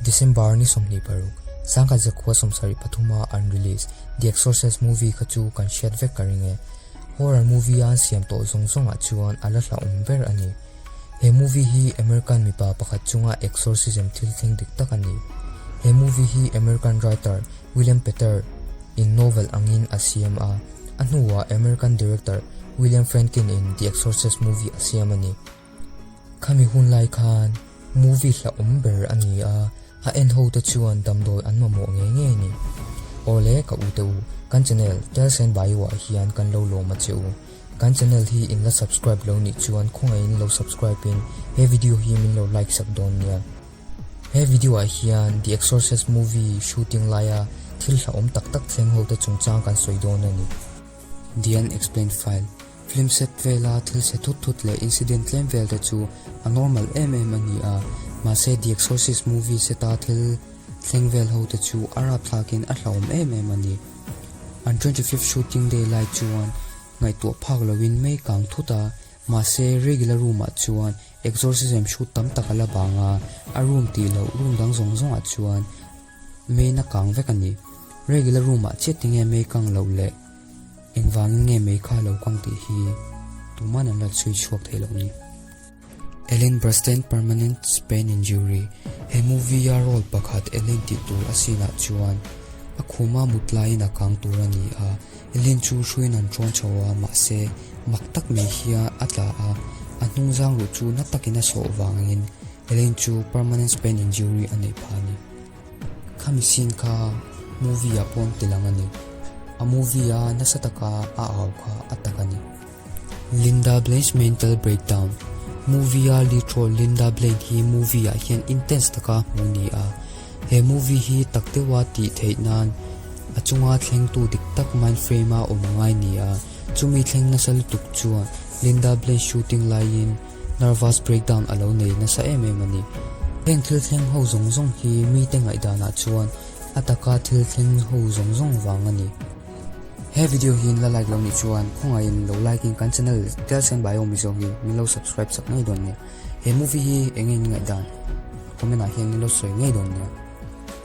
December ni 26, 1973 a an release The Exorcist movie kha chu kan hriat vek ka ring e. Horror movie a an siam tawh zawng zawngah chuan a la hlauhawm ber a ni. He movie hi American mipa pakhat chunga exorcism thil thleng dik tak a ni. He movie hi American writer William Peter in novel angin a siam a, a hnuah American director William Friedkin in The Exorcist movie a siam a ni. Khami hun lai khan movie hlauhawm ber a ni a, a en ho te chuan damdawi an mamawh ngei ngei a ni. Awle ka u te u, kan channel Tales and Bio ah hian kan lo lawm a che u. Kan channel hi in la subscribe lo nih chuan khawngaihin lo subscribe in he video hi min lo like sak dawn nia. He video ah hian The Exorcist movie shooting laia thil hlauhawm tak tak thleng ho te chungchang kan sawi dawn a ni. The Unexplained File, Film set vela thil chhe thut thut leh incident tlem vel te chu a normal em em a ni a, mahse The Exorcist movie set a thil thleng vel ho te chu a rapthlakin a hlauhawm em em a ni. An 25th shooting day lai chuan ngaihtuah phak loin mei kang thut a, mahse regular room ah chuan exorcism shoot tam tak a la bang a, a room tih loh room dang zawng zawng ah chuan mei na kang vek a ni. Regular room ah chiah tinge mei kang loh leh engvangin nge mei kha lo kang tih hi tuman an la chhui chhuak thei loh ni. Ellen Burstyn Permanent Spine Injury He movie a role pakhat Ellen tih tur a scene ah chuan a khuma mut laiin a kang tur a ni a, Ellen chu hruiin an ṭawn chho a mahse mak tak mai hian a tla a, a hnung zang ruh chu na takin a sawh vangin Ellen chu permanent spine injury a neih phah a ni. Khami scene kha movie ah pawh an ti lang a ni. A movie a nasa taka a au kha a tak a ni. Linda Blaine Mental Breakdown Movie a lead role Linda Blaine hi movie ah hian intense taka hmuh ni a. He movie hi tak deuha tih theih nan a chunga thlengtu dik tak mind frame a awm angai ni a. Chumi thleng nasa lutuk chuan Linda Blaine shooting laiin nervous breakdown a lo nei nasa em em a ni. Heng thil thleng ho zawng zawng hi mite ngaihdanah chuan a taka thil thleng ho zawng zawng vang a ni. He video hi in la like lo nih chuan khawngaihin lo like in kan channel Tales and Bio Mizo hi min lo subscribe sak ngei dawn nia. He movie hi eng nge in ngaihdan comment ah hian min lo sawi ngei dawn nia.